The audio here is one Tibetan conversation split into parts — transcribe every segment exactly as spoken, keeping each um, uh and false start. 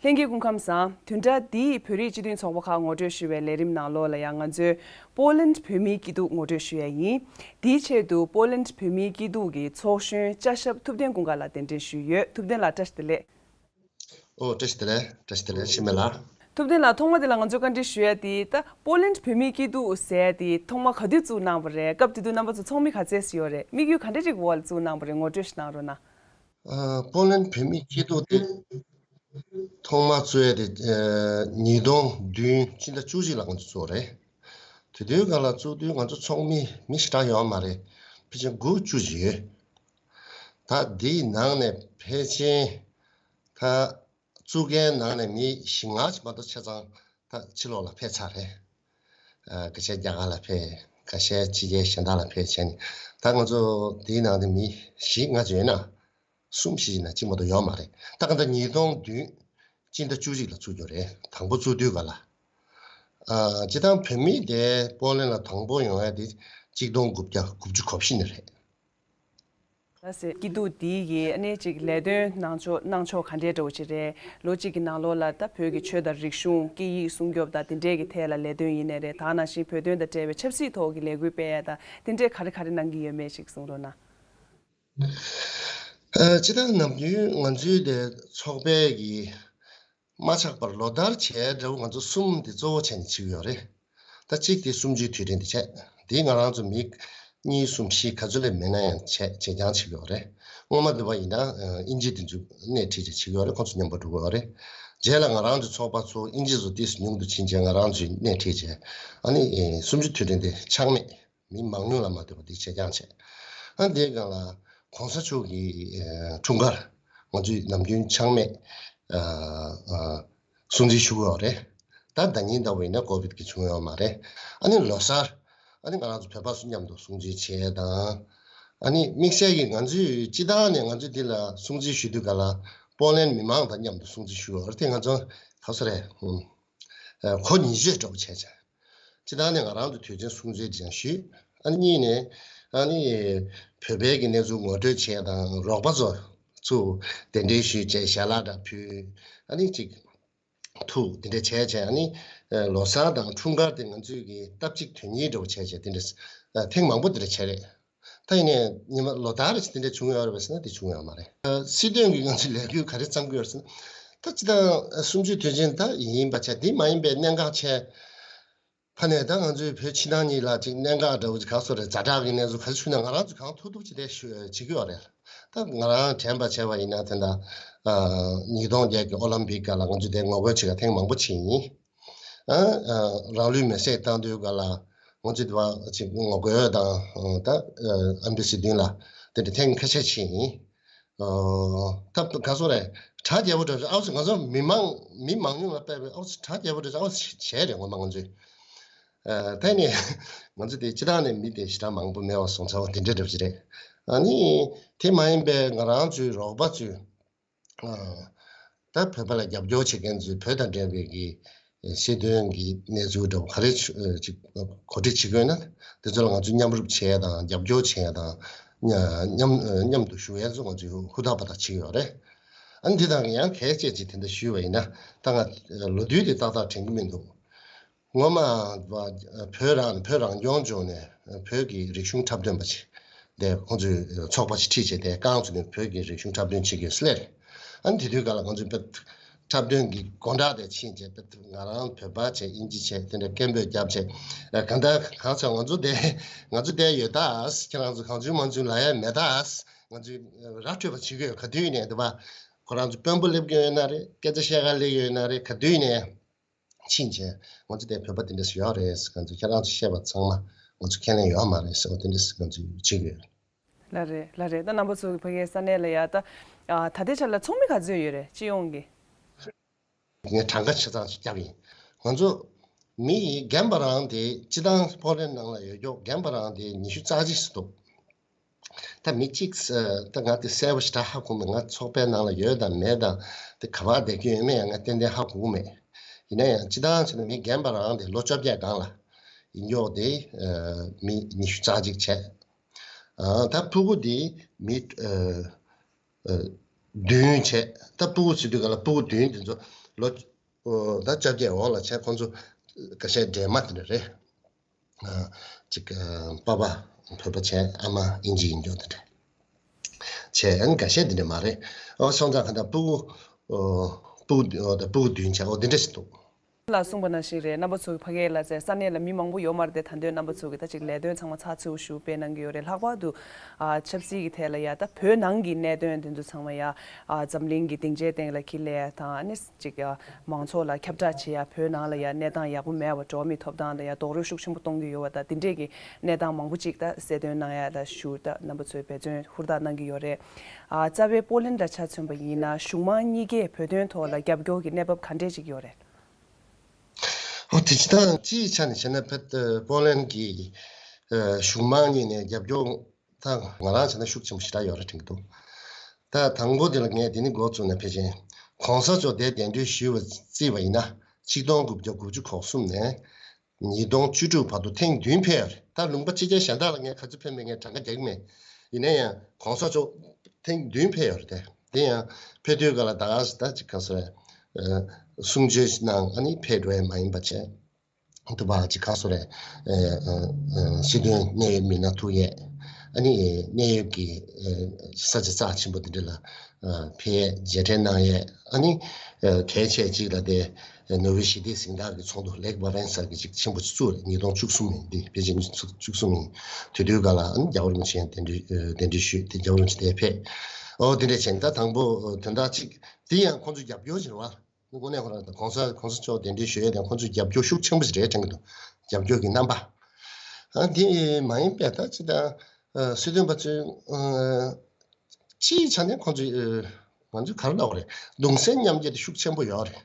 ལྷན་རྒྱས་སྐུ་ཁམས་བཟང་། བདུན་ཕྲག་འདིའི་བོད་རིགས་སྤྱི་མཐུན་ཚོགས་པ་ཁག་ངོ་སྤྲོད་ཞུ་བའི་ལས་རིམ་ནང་ལོགས་ལ་ཡང་ང་ཚོས་པོ་ལན་བོད་མིའི་སྐྱིད་སྡུག་ངོ་སྤྲོད་ཞུ་ཡ་ཡིན། དེའི་ཆེད་དུ་པོ་ལན་བོད་མིའི་སྐྱིད་སྡུག་གི་ཚོགས་གཞོན་སྐྱ་ཞབས་ཐུབ་བསྟན་ཀུན་དགའ་ལགས་གདན་འདྲེན་ཞུས་ཡོད། ཐུབ་བསྟན་ལགས་བཀྲ་ཤིས་བདེ་ལེགས། ཨོ་བཀྲ་ཤིས་བདེ་ལེགས། བཀྲ་ཤིས་བདེ་ལེགས། འཆི་མེད་ལགས། ཐུབ་བསྟན་ལགས། ཐོག་མ་དེ་ལ་ང་ཚོས་བཀའ་འདྲི་ཞུ་ཡ་དེ་ད་པོ་ལན་བོད་མིའི་སྐྱིད་སྡུག་ཟེར་ཡ་དེ་ཐོག་མ་ག་དུས་བཙུགས་གནང་བ་རེད། སྐབས་དེ་དུས་རྣམ་པ་ཚོ་ཚོགས་མི་ག་ཚད་ཙམ་ཡོད་རེད། དམིགས་ཡུལ་ག་འདྲ་ཅིག་འོག་ལ་བཙུགས་གནང་བ་རེད། ངོ་སྤྲོད་ཞིག་གནང་རོགས་གནང་། ཨ། པོ་ལན་བོད་མིའི་སྐྱིད་སྡུག་དེ་ཐོག་མ་བཙུགས་ཡ་དེ་ཨ་ཉིས་སྟོང་བདུན་སྤྱི་ཟླ་བཅུ་གཅིག་ལ་ང་ཚོ་བཙུགས་རེད། དེ་དུས་སྒང་ལ་བཙུགས་དུས་ང་ཚོ་ཚོགས་མི་མི་ཞེ་དྲག་ཡོད་མ་རེད། ཕལ་ཆེར་དགུ་བཅུ་ཅིག་ཡོད། ད་འདིའི་ནང་ནས་ཕལ་ཆེར་ད་བཙུགས་མཁན་ནང་ནས་མི་བཞི་ལྔ་ཅིག་མ་གཏོགས་ཆ་ཚང་ད་ཕྱི་ལོགས་ལ་ཕེབས་ཚར་རེད། ཨ། ཁ་ཤས་རྒྱ་གར་ལ་ཕེབས། ཁ་ཤས་ཕྱི་རྒྱལ་གཞན་དག་ལ་ཕེབས་བྱས་ནས། ད་ང་ཚོ་འདིའི་ནང་ནས་མི་བཞི་ལྔ་ཅིག་ཡོད་ན། གསུམ་བཞི་ན་གཅིག་མ་གཏོགས་ཡོད་མ་རེད། ད་ག་ད་ཉིས་སྟོང་བདུན་སྤྱི་ཟླ་བཅུ་གཅིག་ལ་བཙུགས་རྒྱུ་རེད། དང་པོ་བཙུགས་དུས་ག་ལ། ཨ། སྤྱིར་བཏང་བོད་མི་དེ་པོ་ལན་ལ་དང་པོ་ཡོང་ཡ་དེ་གཅིག་སྟོང་དགུ་བརྒྱ་དགུ་བཅུ་གོ་བཞི་ནས་རེད། ལགས་སེ། སྐྱིད་སྡུག་འདི་ཡི་ཨ་ནི་ཅིག་ལས་དོན་གནང་ཕྱོགས་གནང་ཕྱོགས་ག་འདྲའི་འདྲ་བོ་ཅིག་རེད། ལོ་གཅིག་གི་ནང་ལོགས་ལ་ད་བོད་ཀྱི་ཆོས་དང་རིག་གཞུང་སྐད་ཡིག་སྲུང་སྐྱོབ་དང་དེ་འདྲའི་གི་ཐད་ལ་ལས་དོན་ཡིན་ནའི་རེད། ད་ནང་བཞིན་བོད་དོན་དང་འབྲེལ་བའི་ཆབ་སྲིད་ཐོག་གི་ལས་འགུལ་སྤེལ་ཡ་དང་དེ་འདྲའི་ག་རེ་ག་རེ་གནང་གི་ཡོད་མེད་ཅིག་གསུང་རོགས་གནང་། ཨ། སྤྱིར་བཏང་ནམ་རྒྱུན་ང་ཚོའི་དེ་ཚོགས་པའི་གི་མ་ཆག་པར་ལོ་ལྟར་བྱས་འདྲ་བོ་ང་ཚོ་གསུམ་དེ་གཙོ་བོ་བྱས་ནས་བྱེད་ཀྱི་ཡོད་རེད། ད་གཅིག་དེ་གསུམ་བཅུའི་དུས་དྲན་དེ་བྱས། དེ་ང་རང་ཚོ་མི་གཉིས་གསུམ་བཞི་ག་ཚོད་ལས་མེད་ན་ཡང་བྱས་བྱེད་རྐྱང་བྱེད་ཀྱི་ཡོད་རེད། སྔོན་མ་འདི་བ་ཡིན་ན་ཨ་དབྱིན་ཇི་དེ་ཚོས་སྣེ་ཁྲིད་བྱས་བྱེད་ཀྱི་ཡོད་རེད། ཁོང་ཚོ་མཉམ་པོ་འགྲོ་གི་ཡོད་རེད། རྗེས་ལ་ང་རང་ཚོའི་ཚོགས་པ་ཚོ་དབྱིན་ཇི་ཚོ་ཏོག་ཙམ་ཉུང་དུ་ཕྱིན་བྱས་ང་རང་ཚོས་སྣེ་ཁྲིད་བྱས། ཨ་ནི་ཨེ་གསུམ་བཅུའི་དུས་དྲན་དེ་ཆག་མེད། མི་མང་ཉུང་ལ་མ་ལྟོས་པ་འདི་བྱེད་རྐྱང་བྱས། ཨ། འདིའི་སྒང་ལ་གོང་ས་མཆོག་གི་ཨ་འཁྲུངས་སྐར་ང་ཚོས་ནམ་རྒྱུན་ཆག་མེད་ཨ་ཨ་སྲུང་བརྩི་ཞུ་དགོས་པ་རེད། ད་ཟླ་ཉིན་ལྟ་བུ་ཡིན་ན་ཀོ་བིད་ཀྱི་བྱུང་ཡོད་མ་རེད། ཨ་ནི་ལོ་གསར། ཨ་ནི་ང་རང་ཚོ་བོད་པ་ཚོ་མཉམ་དུ་སྲུང་བརྩི་བྱེད་ཡས་དང་། ཨ་ནི་དམིགས་བསལ་གྱིས་ང་ཚོས་སྤྱི་བཏང་ནས་ང་ཚོས་འདི་ལ་སྲུང་བརྩི་ཞུ་དུས་ག་ལ་པོ་ལན་མི་མང་དང་མཉམ་དུ་སྲུང་བརྩི་ཞུ་དགོས་པ་རེད། དེ་ང་ཚོ་ག་ཚོད་རེད། ཨ། གོ་ཉིས་བརྗོད་འདྲ་པོ་བྱས་བྱས། སྤྱིར་བཏང་ནས་ང་རང་ཚོ་དུས་ཆེན་སྲུང་བརྩི་ཅིག་ཞུས། ཨ་ནི་གཉིས་ནས་ཨ་ནི་བོད་པའི་གི་གནས་ཚུལ་ངོ་སྤྲོད་བྱས་དང་རོགས་པ་ཚོ་ཚུར་གདན་འདྲེན་ཞུས་བྱས་ཞལ་ལག་འདྲ་ཕུལ། ཨ་ནི་ཅིག་ཐུག་དེ་འདྲ་བྱས་བྱས། ཨ་ནི་ལོ་གསར་དང་འཁྲུངས་སྐར་དེ་ང་ཚོས་གི་སྟབས་གཅིག་དོན་གཉིས་འདྲ་པོ་བྱས་བྱས་དེ་འདྲ་ཐེངས་མང་པོ་དེ་འདྲ་བྱས་རེད། ད་ཡིན་ནའི་ཉི་མ་ལོ་ལྟར་རེ་བཞིན་དེ་འདྲ་བྱུང་ཡོད་རེད་པས་ཟེར་ན་དེ་བྱུང་ཡོད་མ་རེད། སྲིད་དོན་གྱི་ང་ཚོའི་ལས་འགུལ་ག་རེ་བརྩམས་ཀྱི་ཡོད་རེད་ཟེར་ན། ད་སྤྱིར་བཏང་གསུམ་བཅུའི་དུས་ཆེན་ད་ཡིན་པ་བྱས། དེ་མ་ཡིན་པའི་གནད་འགག་ཆེ་ཕ་ནས་ད་ང་ཚོའི་བོད་ཕྱི་ནང་གཉིས་ལ་ཅིག་གནད་འགག་འདྲ་བོ་ཅིག་ག་སོ་རེད། ཛ་དྲག་གི་གནས་ཚུལ་ག་ཚོད་བྱུང་ན་ང་རང་ཚོ་གང་ཐུབ་ཐུབ་ཅིག་དེ་ཞུ་བྱེད་ཀྱི་ཡོད་རེད། ད་ང་རང་དྲན་པ་བྱས་པ་ཡིན་ན་དེ་འདྲ་ཉིས་སྟོང་བརྒྱད་ཀྱི་ཨོ་ལམ་པིག་སྐབས་ལ་ང་ཚོས་དེ་ངོ་རྒོལ་བྱེད་ག་ཐེངས་མང་པོ་ཕྱིན་ཡིན། ཨ། ཨ། རང་ལུས་མེར་སྲེག་བཏང་དུས་སྐབས་ལ་ང་ཚོས་དེ་བ་ཅིག་ངོ་རྒོལ་དང་། ཨ། ད་ཨ་ཨེམ་བྷ་སི་མདུན་ལ་དེ་འདྲ་ཐེངས་ཁ་ཤས་ཕྱིན་ཡིན། ཨོ། ད་ག་སོ་རེད། གྲ་རྒྱས་པོ་འདྲ་ཨའོ་ང་ཚོ་མི་མང་མི་མང་ཉུང་ལ་དཔག་པའི་ཨའོ་གྲ་རྒྱས་པོ་འདྲ་ཨའོ་བྱས་རེད། ངོ་མ་ང་ཚོས། ཨ། ད་ནི་ང་ཚོ་དེ་སྤྱིར་བཏང་ནས་མི་དེ་ཞེ་དྲག་མང་པོ་མེད་པ་སོང་ཚར་བ་དེ་འདྲ་འདྲ་པོ་ཞིག་རེད། ཨ་ནི་དེ་མ་ཡིན་པའི་ང་རང་ཚོའི་རོགས་པ་ཚོས། ཨ། ད་བོད་པ་ལ་རྒྱབ་སྐྱོར་བྱེད་མཁན་ཚོས་བོད་དང་འབྲེལ་བའི་གི་སྲིད་དོན་གྱི་གནས་ཚུལ་འདྲ་བོ་ག་རེ་ཅིག་གོ་སྒྲིག་བྱེད་དགོས་ན། དེ་ཚོ་ལ་ང་ཚོས་མཉམ་རུབ་བྱས་དང་རྒྱབ་སྐྱོར་བྱས་དང་། མཉམ་མཉམ་དུ་ཞུགས་ཡས་ཚོ་ང་ཚོས་ཧུར་ཐག་པ་ཐག་བྱེད་ཀྱི་ཡོད་རེད། ཨ་ནི་འདི་དང་ཡང་གལ་ཆེ་ཅིག་དེ་འདྲ་ཞུས་པ་ཡིན་ན། ད་ང་ལོ་དུས་དེ་ཏག་ཏག་དྲན་གྱི་མི་འདུག་སྔོན་མ་བོད་རང་བོད་རང་སྐྱོང་ལྗོངས་ནས་བོད་ཀྱི་རིག་གཞུང་འཁྲབ་སྟོན་པ་ཅིག་དེ་ཁོང་ཚོས་ཚོགས་པ་ཅིག་ཁྲིད་བྱས། དེ་རྐང་བཙུགས་ནས་བོད་ཀྱི་རིག་གཞུང་འཁྲབ་སྟོན་བྱེད་ཀྱི་ཡོད་ཟེར་ལབ་རེད། ཨ་ནི་དེ་དུས་སྐབས་ལ་ང་ཚོས་བོད་འཁྲབ་སྟོན་གྱི་སྐོར་འདྲ་དེ་ཕྱིན་བྱས། ང་རང་བོད་པ་བྱས། དབྱིན་ཇི་བྱས། དེ་འདྲ་སྐད་འབོད་བརྒྱབ་བྱས། གང་ལྟར་གང་ཟེར། ང་ཚོ་དེ་ང་ཚོ་དེ་ཡོད་ད། ཁྱེད་རང་ཚོ་གང་བྱུང་མང་བྱུང་ལབ་ཡ་མེད་ད། ང་ཚོས་ར་འཕྲོད་པ་བྱེད་ཀྱི་ཡོད། ག་དུས་ནས་འདི་བ་ཁོ་རང་ཚོ་དཔོན་པོ་སླེབས་ཀྱི་ཡོད་ན་རེད། སྐད་ཆ་བཤད་ག་སླེབས་ཀྱི་ཡོད་ན་རེད། ག་དུས་ནས། ཕྱིན་བྱས་ང་ཚོ་དེ་བོད་པ་དེ་འདྲ་ཞིག་ཡོད་རེད། ང་ཚོ་ཁྱེད་རང་ཚོ་བཤད་པ་ཚང་མ་ང་ཚོ་ཁས་ལེན་ཡོད་མ་རེད་ཟེར་བ་དེ་འདྲ་ཞིག་ང་ཚོ་བྱེད་ཀྱི་ཡོད། ལགས་རེད། ལགས་རེད། ད་རྣམ་པ་ཚོ་གི་ཕ་གིའི་ས་གནས་ལ་ཡ་ད། ཨ། ད་ལྟའི་ཆ་ལ་ཚོགས་མི་ག་ཚོད་ཡོད་རེད། སྤྱི་ཡོངས་ཀྱི། ངས་གྲངས་ཀ་ཆ་ཚང་ཞིག་བརྒྱབ་ཡིན། ང་ཚོ་མི་ཡི་རྒན་པ་རང་དེ་སྤྱི་བཏང་པོ་ལན་ནང་ལ་ཡོད་ཀྱོག་རྒན་པ་རང་དེ་ཉི་ཤུ་རྩ་གཅིག་ཙམ་འདུག་ད་མི་གཅིག་ད་ང་དེ་གསལ་པོ་ཞེ་དྲག་ཧ་གོ་མེད། ང་ཚོགས་པའི་ནང་ལ་ཡོད་དང་མེད་དང་། དེ་ག་པར་བསྡད་ཀྱི་ཡོད་མེད་ཡང་ང་ཏན་ཏན་ཧ་གོ་གི་མེད། ཡིན་ན་ཡང་སྤྱིར་བཏང་བྱས་ན་མི་རྒན་པ་རང་དེ་ལོ་བཅོ་བརྒྱད་སྒང་ལ་ཡིན་ཀྱོག་དེ་མི་ཉི་ཤུ་རྩ་གཅིག་བྱས། ཨ། ད་ཕྲུ་གུ་དེ་མི་ཨ་ཨ་ བདུན་བྱས། ད་སྤུ་གུ་བྱེད་དུས་ག་ལ་སྤུ་གུ་བདུན་དེ་ཚོ་ལོ་ད་བཅོ་བརྒྱད་འོག་ལ་བྱས། ཁོང་ཚོ་འགའ་ཤས་འདྲེས་མ་དེ་འདྲ་རེད། ཅིག་པ་ཕ་བོད་པ་བྱས། ཨ་མ་དབྱིན་ཇི་ཡིན་འཇོག་དེ་འདྲ་བྱས། ཨ་ནི་འགའ་ཤས་དེ་འདྲ་མ་རེད། ཨོ་སོང་ཙང་ག་ད་སྤུ་གུ་སྤུ་གུ་ད་སྤུ་གུ་བདུན་བྱས། ཨོ་དེ་འདྲ་ཞིག་འདུག་ལ་གསུངས་པ་ནང་བཞིན་རེད། རྣམ་པ་ཚོ་ཕ་གིར་ལ་ཟེར་ས་གནས་ལ་མི་མང་པོ་ཡོད་མ་རེད་དེ། ད་དུང་རྣམ་པ་ཚོ་གི་ད་ཅིག་ལས་དོན་ཚང་མ་ཚགས་ཚུད་ཞུ་སྤེལ་གནང་གི་ཡོད་རེད། ལྷག་པར་དུ་ཨ་ཆབ་སྲིད་ཀྱི་ཐད་ལ་ཡ་ད་བོད་ནང་གི་གནད་དོན་དེ་ཚོ་ཚང་མ་ཡ་ཨ་འཛམ་གླིང་གི་སྡིངས་ཆའི་སྟེང་ལ་ཁྱི་ལས་དང་ཨ་ནི་ཅིག་ཨ་མང་ཚོགས་ལ་ཁྱབ་བསྒྲགས་བྱེད་ཡ། བོད་ནང་ལ་ཡ་གནས་སྟངས་ཡག་པོ་མེད་པ། འགྲོ་བ་མིའི་ཐོབ་ཐང་ལ་ཡ་རྡོག་རོལ་ཤུགས་ཆེན་པོ་གཏོང་གི་ཡོད་པ་དང་། དེ་འདྲས་ཀྱི་གནས་སྟངས་མང་པོ་ཅིག་ད་གསལ་སྟོན་གནང་ཡ་ལ་ཞུ། ད་རྣམ་པ་ཚོས་འབད་བརྩོན་ཧུར་ཐག་གནང་གི་ཡོད་རེད། ཨ་རྩ་བའི་པོ་ལན་ལ་ཆ་མཚོན་པ་ཡིན་ན་གཞུང་མང་གཉིས་ཀས་བོད་དོན་ཐོག་ལ་རྒྱབ་སྐྱོར་གྱི་གནས་བབ་ག་འདྲས་ཅིག་ཡོད་རེད། ཨོ་དེ་ཅི་ད་སྤྱིའི་ཆ་ནས་བྱས་ན་ཕེད་པོ་ལན་གྱི་གཞུང་མང་གཉིས་ནས་རྒྱབ་སྐྱོར་ད་ང་རང་བྱས་ན་ཤུགས་ཆེན་པོ་ཞེ་དྲག་ཡོད་རེད་དྲན་གྱི་འདུག་ད་དང་པོ་དེ་ལ་ངས་དེ་ནི་འགོ་བཙུགས་ནས་ཕལ་ཆེར་གོང་ས་མཆོག་འདིར་གདན་འདྲེན་ཞུས་པ་བརྩིས་པ་ཡིན་ན། ཆིག་སྟོང་དགུ་བརྒྱ་དགུ་བཅུ་གོ་གསུམ་ནས་ཉིས་སྟོང་བཅུ་དྲུག་བར་དུ་ཐེངས་བདུན་ཕེབས་ཡོད་རེད། ད་ལུང་པ་ཕྱི་རྒྱལ་གཞན་དག་ལ་ངས་ག་ཚོད་ཕེབས་མེད་ངས་གྲངས་ཀ་རྒྱག་གི་མེད། ཡིན་ན་ཡང་གོང་ས་མཆོག་ཐེངས་བདུན་ཕེབས་ཡོད་རེད་དེ། དེ་ཡང་ཕེབས་དུས་ག་ལ་ད་ག་ཟེ་ད་ཅིག་ག་ཟེ་རེད། གསུང་ཆོས་ཤིག་གནང་། ཨ་ནི་ཕེབས་འགྲོ་ཡ་མ་ཡིན་པ་བྱས། དུ་བ་ཅིག་ག་ཟེ་རེད། སྲིད་དོན་གནད་ཡོད་མི་སྣ་ཐུག་ཡས། ཨ་ནི་གནད་ཡོད་ཀྱི་ས་ཆ་རྩ་ཆེན་པོ་འདི་འདྲ་ལ་ཕེབས་ཡས་མཇལ་འཕྲད་གནང་ཡས། ཨ་ནི་གལ་ཆེ་ཅིག་ལ་དེ་ནོ་བྷེལ་ཞི་བདེའི་གཟེངས་རྟགས་ཀྱི་ཚོགས་འདུ་ལེག་བྷ་རེན་ཟེར་གྱི་ཅིག་ཆེན་པོ་ཅིག་བཙུགས་རེད། ཉིས་སྟོང་བཅུ་གསུམ་ཡིན། འདི་ཕལ་ཆེར་ཉིས་སྟོང་བཅུ་གསུམ་ཡིན། དེ་དུས་ག་ལ་ཨ་ནི་རྒྱལ་བ་རིན་པོ་ཆེ་གདན་འདྲེན་གདན་འདྲེན་ཞུས་ཏེ་རྒྱལ་བ་རིན་པོ་ཆེ་དེར་ཕེབས། ཨོ་དེ་འདྲ་བྱས་ནས་ད་དང་པོ་དོན་དག་ཅིག་དེ་ཡང་ཁོང་ཚོས་རྒྱབ་སྐྱོར་བྱས་རེད་བ། དངོས་གནས་ཁོ་རང་དང་གོང་ས་གོང་ས་མཆོག་གདན་འདྲེན་ཞུ་ཡས་དང་ཁོང་ཚོས་རྒྱབ་སྐྱོར་ཤུགས་ཆེན་པོ་ཞིག་རེད་དྲན་གྱི་འདུག་རྒྱབ་སྐྱོར་གྱི་རྣམ་པ། ཨ་དེ་མ་ཡིན་པའི་ད་ཅི་ད་སྲིད་དོན་པ་ཚོས་སྤྱིའི་ཆ་ནས་ཁོང་ཚོས་ང་ཚོས་ག་རེ་ལབ་དགོས་རེད། གདུང་སེམས་མཉམ་སྐྱེད་དེ་ཤུགས་ཆེན་པོ་ཡོད་རེད།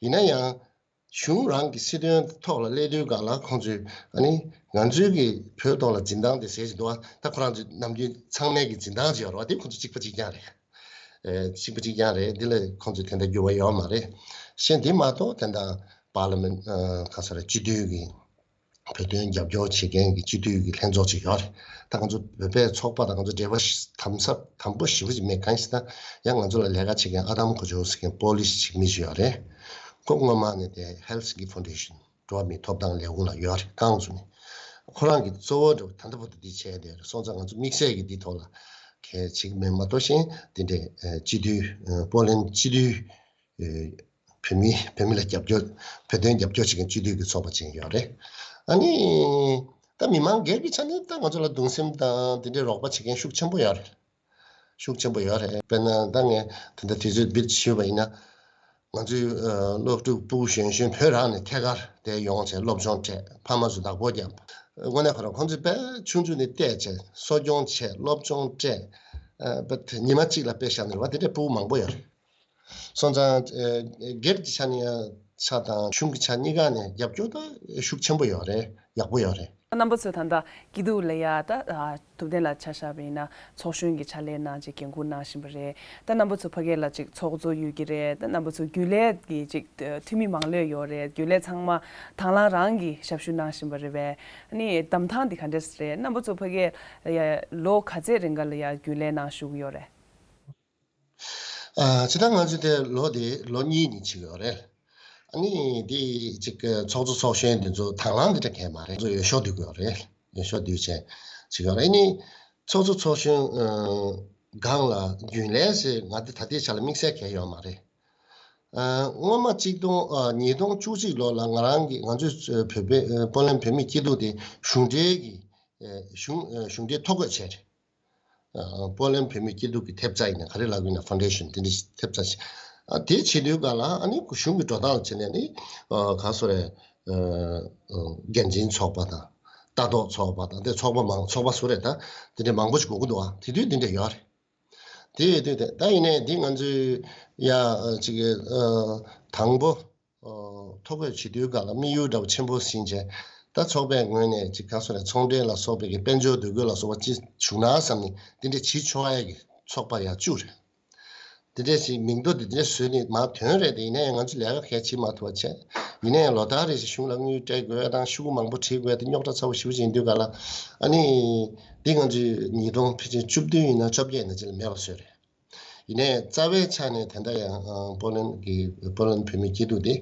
ཡིན་ན་ཡང་གཞུང་རང་གི་སྲིད་དོན་ཐོག་ལ་སླེབས་དུས་ག་ལ་ཁོང་ཚོས་ཨ་ནི་ང་ཚོའི་གི་བོད་ཐོག་ལ་འཛིན་སྟངས་དེ་ཟེར་གྱི་འདུག་བ། ད་ཁོ་རང་ཚོས་ནམ་རྒྱུན་ཚང་མས་གི་འཛིན་སྟངས་ཅིག་ཡོད་རེད་བ། དེ་ཁོང་ཚོ་གཅིག་པ་གཅིག་རྐྱང་རེད། ཨེ་གཅིག་པ་གཅིག་རྐྱང་རེད། འདི་ལ་ཁོང་ཚོས་དེ་འདྲ་འགྱུར་བ་ཡོད་མ་རེད། གཞན་དེ་མ་གཏོགས་དེ་འདྲ་པར་ལི་མེན་ཨ་ག་ས་རེད། སྤྱི་འཐུས་ཀྱི་བོད་དོན་རྒྱབ་སྐྱོར་བྱེད་མཁན་གྱི་སྤྱི་འཐུས་ཀྱི་ལྷན་ཚོགས་ཅིག་ཡོད་རེད། ད་ང་ཚོ་བོད་པའི་ཚོགས་པ་དང་ང་ཚོ་འབྲེལ་བ་ཞིག་དམ་ཟབ་དམ་པོ་ཞེ་པོ་ཅིག་མེད། གང་ཡིན་ཟེར་ན་ཡང་ང་ཚོ་ལ་ལས་ཀ་བྱེད་མཁན་ཨ་དམ་གོ་ཇོ་ཟེར་མཁན་པོ་ལི་སི་ཅིག་མི་ཞིག་ཡོད་རེད། ཁོ་སྔོན་མ་ནས་དེ་ཧེལ་སི་གི་ཕའུན་ཌེ་ཤན་འགྲོ་བ་མིའི་ཐོབ་ཐང་ལས་ཁུངས་ལ་ཡོད་རེད། རྐང་བཙུགས་ནས་ཁོ་རང་གི་གཙོ་བོ་འགྲོ་ད་ལྟ་བར་དུ་འདི་བྱས་བསྡད་རེད། སོང་ཙང་ང་ཚོ་དམིགས་བསལ་གྱི་འདི་ཐོག་ལ་གལ་ཆེ་གི་མེད་མ་གཏོགས་གཞན་དེ་འདྲའི་ཨ་སྤྱི་འཐུས་ཨ་པོ་ལན་སྤྱི་འཐུས་ཨ་བོད་མི་བོད་མི་ལ་རྒྱབ་སྐྱོར་བོད་དོན་རྒྱབ་སྐྱོར་བྱེད་མཁན་སྤྱི་འཐུས་ཀྱི་ཚོགས་པ་ཅིག་ཡོད་རེད། ཨ་ནི་ད་མི་མང་སྒེར་གྱི་ཆ་ནས་ད་ང་ཚོ་ལ་གདུང་སེམས་དང་དེ་འདྲའི་རོགས་པ་བྱེད་མཁན་ཤུགས་ཆེན་པོ་ཡོད་རེད། ཤུགས་ཆེན་པོ་ཡོད་རེད། དཔེར་ན་ད་ངས་ད་ལྟ་དུས་ཚོད་བིད་ཞུས་པ་ཡིན་ན། ང་ཚོའི་ཨ་སློབ་ཕྲུག་སྤུ་གུ་གཞོན་གཞོན་བོད་རང་ནས་ཐད་ཀར་དེ་ཡོང་བྱས་སློབ་སྦྱོང་སྤྲད། ཕ་མ་ཚོས་བདག་པོ་བརྒྱབ། དངོས་གནས་ཁོ་རང་ཁོང་ཚོས་དཔེ་ཆུང་ཆུང་ནས་བལྟས་བྱས་གསོ་སྐྱོང་བྱས་སློབ་སྦྱོང་སྤྲད། ཨ་དཔེ་ཉི་མ་གཅིག་ལ་དཔེ་བཞག་ནས་རེད་བ། དེ་འདྲའི་སྤུ་གུ་མང་པོ་ཡོད་རེད། སོང་ཙང་ཨ་སྒེར་གྱི་ཆ་ནས་ཆ་དང་གཞུང་གི་ཆ་གཉིས་ཀ་ནས་རྒྱབ་སྐྱོར་ད་ཤུགས་ཆེན་པོ་ཡོད་རེད། ཡག་པོ་ཡོད་རེད། རྣམ་པ་ཚོས་ད་ལྟ་སྐྱིད་སྡུག་ལ་ཡ་ད་ཨ་ཐུབ་བསྟན་ལགས་ཆ་བཞག་པ་ཡིན་ན་ཚོགས་གཞོན་གྱི་ཕྱག་ལས་གནང་བྱས་འགན་འཁུར་གནང་བཞིན་པ་རེད། ད་རྣམ་པ་ཚོ་ཕ་གི་ལ་ཅིག་ཚོགས་གཙོ་ཡོད་ཀྱི་རེད། ད་རྣམ་པ་ཚོ་རྒྱུན་ལས་ཀྱི་ཅིག་འཐུས་མི་མང་ལོས་ཡོད་རེད། རྒྱུན་ལས་ཚང་མ་དང་བླངས་རང་གིས་ཞབས་ཞུ་གནང་བཞིན་པ་རེད་པས། ཨ་ནི་གདམ་ཐང་འདི་ག་འདྲས་རེད། རྣམ་པ་ཚོ་ཕ་གི་ལ་ཡ་ལོ་ག་ཚད་རིང་ག་ལ་ཡ་རྒྱུན་ལས་གནང་བཞུགས་ཡོད་རེད། ཨ་ཇི་ལྟར་ང་ཚོ་དེ་ལོ་དེ་ལོ་གཉིས་ནས་བྱེད་ཀྱི་ཡོད་རེད། ཨ་ནི་དེ་ཅིག་ཚོགས་གཙོ་ཚོགས་གཞོན་དེ་ཚོ་དང་བླངས་དེ་འདྲ་གང་ཡང་མ་རེད། ང་ཚོ་འོས་ཤོག་བསྡུ་དགོས་རེད། འོས་ཤོག་བསྡུས་བྱས་བྱེད་ཀྱི་ཡོད་རེད། ཨ་ནི་ཚོགས་གཙོ་ཚོགས་གཞོན་ཨ་སྒང་ལ་རྒྱུན་ལས་ཟེར་ང་དེ་ད་ལྟའི་ཆ་ལ་དམིགས་བསལ་གང་ཡང་ཡོད་མ་རེད། ཨ་སྔོན་མ་གཅིག་སྟོང་ཨ་ཉིས་སྟོང་བཅུ་གཅིག་ལོ་ལ་ང་རང་གི་ང་ཚོའི་བོད་པའི་ཨ་པོ་ལན་བོད་མིའི་སྐྱིད་སྡུག་དེ་གཞུང་འབྲེལ་གྱི་ཨ་གཞུང་ཨ་གཞུང་འབྲེལ་ཐོ་འགོད་བྱས་རེད། ཨ་པོ་ལན་བོད་མིའི་སྐྱིད་སྡུག་གི་ཐེབས་རྩ་ཡིན་ན་ག་རེ་ལབ་ཀྱི་ཡིན་ན་ཕའུན་ཌེ་ཤན་དེ་འདྲ་ཐེབས་རྩ་ཞིག་ཨ་དེ་བྱེད་དུས་ག་ལ་ཨ་ནི་གཞུང་གི་འགྲོ་སྟངས་ལ་བྱས་ནས་ནི་ཨ་ག་སོ་རེད། ཨ་ཨ་འགན་འཛིན་ཚོགས་པ་དང་ལྟ་རྟོག་ཚོགས་པ་དང་དེ་ཚོགས་པ་མང་ཚོགས་པ་སུ་རེད། ད་དེ་འདྲ་མང་པོ་ཞིག་དགོས་ཀྱི་འདུག་ཨ་དེ་དུས་དེ་འདྲ་ཡོད་རེད། དེ་ཡོད་དུས་དེ་ད་ཡིན་ནའི་འདི་ང་ཚོའི་ཡ་ཨ་ཅིག་ཨ་དང་པོ། ཐོ་འགོད་བྱེད་དུས་སྒང་ལ་དམིགས་ཡུལ་འདྲ་བོ་ཆེན་པོ་ཟིན་བྱས། ད་ཚོགས་པའི་ངོས་ནས་ཅིག་ག་སོ་རེད། ཚོང་འབྲེལ་ལ་སོགས་པའི་གི་དཔལ་འབྱོར་འདུ་འགོད་ལ་སོགས་པ་ཅི་བྱུང་ན་བསམ་ནས་འདི་འདྲ་བྱེད་ཆོག་ཡ་གི་ཚོགས་པ་ཡ་བཅུ་རེད། འདི་འདྲ་ཞིག་མིང་ཐོ་འདི་འདྲ་བཟོས་ནས་མར་ཐོན་རེད་དེ། ཡིན་ན་ཡང་ང་ཚོ་ལས་ཀ་གལ་ཆེ་མ་ཐུབ་པ་བྱས། ཡིན་ན་ཡང་ལོ་ལྟར་རེ་བཞིན་གཞུང་ལ་དངུལ་སྤྲད་དགོས་དང་ཤོག་གུ་མང་པོ་བྲིས་དགོས་དེ་རྙོག་དྲ་ཚ་བོ་ཞེ་པོ་ཅིག་ཡིན་དུས་ག་ལ་ཨ་ནི་འདི་ང་ཚོས་ཉིས་སྟོང་ཕལ་ཆེར་བཅུ་བདུན་ཡིན་ན་བཅོ་བརྒྱད་ཡིན་ན་ཅིག་ལ་མེད་པ་བཟོས་རེད། ཡིན་ནའི་རྩ་བའི་ཆ་ནས་ད་ལྟ་ཡང་ཨ་པོ་ལན་གྱི་པོ་ལན་བོད་མིའི་སྐྱིད་སྡུག་དེ་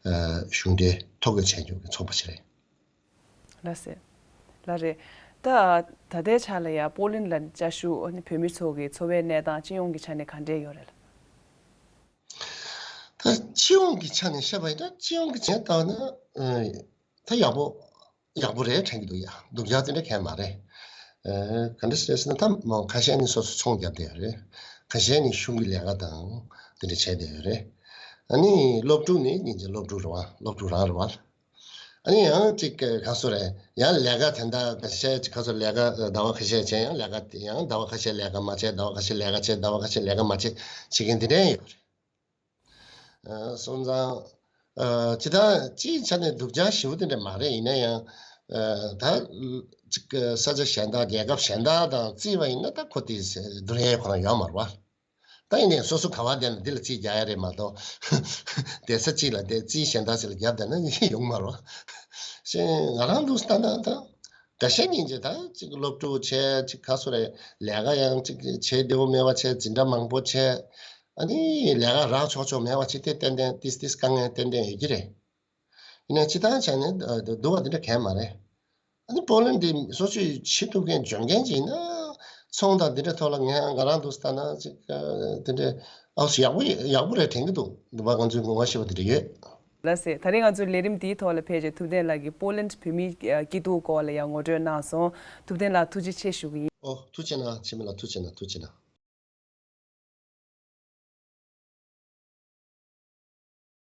ཨ་གཞུང་འབྲེལ་ཐོ་འགོད་བྱས་ཡོད་པའི་ཚོགས་པ་ཞིག་རེད། ལགས་སེ། ལགས་རེད། ད་ད་ལྟའི་ཆ་ལ་ཡང་པོ་ལན་ལ་བཅའ་བཞུགས་ཨ་ནི་བོད་མི་ཚོ་གི་འཚོ་བའི་གནས་སྟངས་སྤྱི་ཡོངས་ཀྱི་ཆ་ནས་ག་འདྲས་ཡོད་རེད། ད་སྤྱི་ཡོངས་ཀྱི་ཆ་ནས་བཤད་པ་ཡིན་ན་སྤྱི་ཡོངས་ཀྱི་ཆ་ནས་བལྟས་ན་ཨ་ད་ཡག་པོ་ཡག་པོ་རེད་དྲན་གྱི་འདུག་ཡ། སྡུག་ཅག་དེ་འདྲ་གང་ཡང་མ་རེད། ཨ་ག་འདྲ་ཞིག་རེད་ཟེར་ན་ད་མ་ཁ་ཤས་ནི་སོ་སོ་ཚོང་རྒྱབ་བསྡད་ཡོད་རེད། ཁ་ཤས་ནི་གཞུང་གི་ལས་ཀ་དང་དེ་འདྲ་བྱས་བསྡད་ཡོད་རེད། ཨ་ནི་སློབ་ཕྲུག་ནི་སྙིང་རྗེ། སློབ་ཕྲུག་རེད་བ། སློབ་ཕྲུག་རང་རེད་བ། ཨ་ནི་ཡང་ཅིག་ག་སོ་རེད། ཡང་ལས་ཀ་དེ་འདྲ་ཁ་ཤས་ཅིག་ག་སོ་ལས་ཀ་ཟླ་བ་ཁ་ཤས་བྱས། ཡང་ལས་ཀ་ཡང་ཟླ་བ་ཁ་ཤས་ལས་ཀ་མ་བྱས། ཟླ་བ་ཁ་ཤས་ལས་ཀ་བྱས། ཟླ་བ་ཁ་ཤས་ལས་ཀ་མ་བྱས་བྱེད་མཁན་དེ་འདྲ་ཡང་ཡོད་རེད། ཨ་སོང་ཙང་ཨ་ཅི་ད་སྤྱིའི་ཆ་ནས་སྡུག་ཅག་ཞེ་པོ་དེ་འདྲ་མ་རེད། ཡིན་ན་ཡང་ཨ་ད་ཅིག་ས་ཆ་གཞན་དག་རྒྱལ་ཁབ་གཞན་དག་དང་བརྩིས་པ་ཡིན་ན་ད་ཁོ་དེ་སྡུག་རུས་ཁོ་རང་ཡོད་མ་རེད་བ། ད་ཡིན་ནའི་སོ་སོ་ག་བ་བསྡད་ན་འདི་ལ་རྩིས་རྒྱག་ཡ་རེད་མ་གཏོགས། བསྡད་ས་གཅིག་ལ་བསྡད། རྩིས་གཞན་དག་ཅིག་ལ་རྒྱབ་བསྡད་ན་ཡོང་མ་རེད་བ། ཞེས་ང་རང་འདུག་ལྟ་ན་ད་འགའ་ཤས་སྙིང་རྗེ། ད་ཅིག་སློབ་ཕྲུག་བྱས། ཅིག་ག་སོ་རེད། ལས་ཀ་ཡང་ཅིག་བྱེད་བདེ་བོ་མེད་པ་བྱས། འཛིན་གྲྭ་མང་པོ་བྱས། ཨ་ནི་ལས་ཀ་རག་ཆོག་ཆོག་མེད་པ་བྱས། དེ་ཏན་ཏན་ཏིས་ཏིས་དཀའ་ངལ་ཏན་ཏན་ཡོད་ཀྱི་རེད། ཡིན་ནའི་སྤྱིར་བཏང་བྱས་ནས་སྡུག་པ་འདི་འདྲ་གང་ཡང་མ་རེད། ཨ་ནི་པོ་ལན་འདི་སོ་སོས་བྱེད་ཐུབ་མཁན་འཇོན་མཁན་ཅིག་ཡིན་ན། ཚོང་དང་འདི་འདྲ་ཐོག་ལ་ངས་ང་རང་འདུག་ལྟ་ན་ཅིག་འདི་འདྲ་ཨའུ་ཡག་པོ་ཡག་པོ་རེད་དྲན་གྱི་འདུག་འདུག་པ། ང་ཚོས་ངོ་བོ་ཤེས་པ་འདི་འདྲ་ཡོད། ལགས་སེ། ད་རིང་ང་ཚོའི་ལས་རིམ་འདིའི་ཐོག་ལ་ཕེབས་རྗེས་ཐུབ་བསྟན་ལགས་ཀྱིས་པོ་ལན་བོད་མིའི་སྐྱིད་སྡུག་སྐོར་ལ་ཡང་ངོ་སྤྲོད་གནང་སོང་། ཐུབ་བསྟན་ལགས་ཐུགས་རྗེ་ཆེ་ཞུ་གི་ཡིན། ཨོ་ཐུགས་རྗེ་གནང་། འཆི་མེད་ལགས་ཐུགས་རྗེ་གནང་། ཐུགས་རྗེ་གནང་།